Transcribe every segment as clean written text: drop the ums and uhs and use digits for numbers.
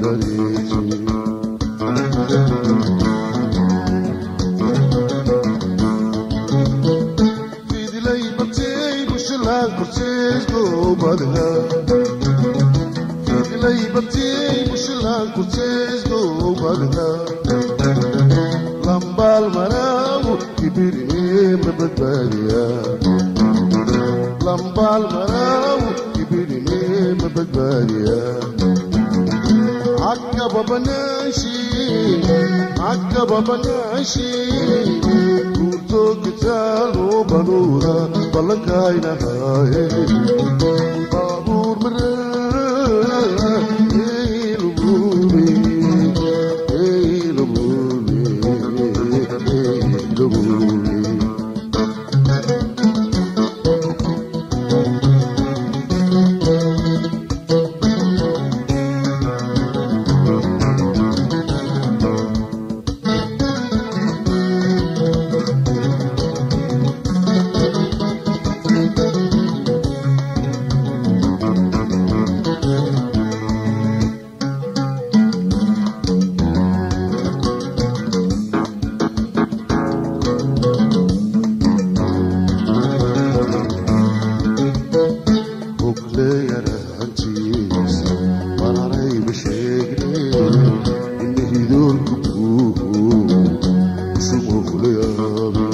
dareeti. Fidilay batay bushilaan kurtees goobadha. Fidilay batay bushilaan kurtees goobadha. Lambaal maraamu kibiree ma badbaadiya. Lambaal maraamu kibiree ma badbaadiya. Cagaba banaashi, cagaba banaashi, guurto gitaalo banuura ballankaynahaye. Baabuur maraa eelubuube, eelubuube, eelubuube. Bogleeyaraantiis bararayba sheegne ina hidoolku buuhu isumuhlayaabi.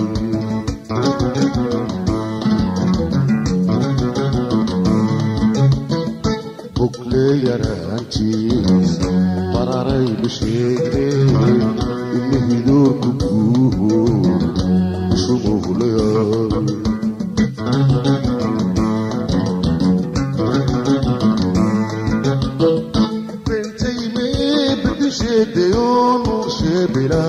Bogleeyaraantiis bararayba sheegne ina hidoolku buuhu isumuhlayaabi. Bentayme bedisheedeyoonu sheebira.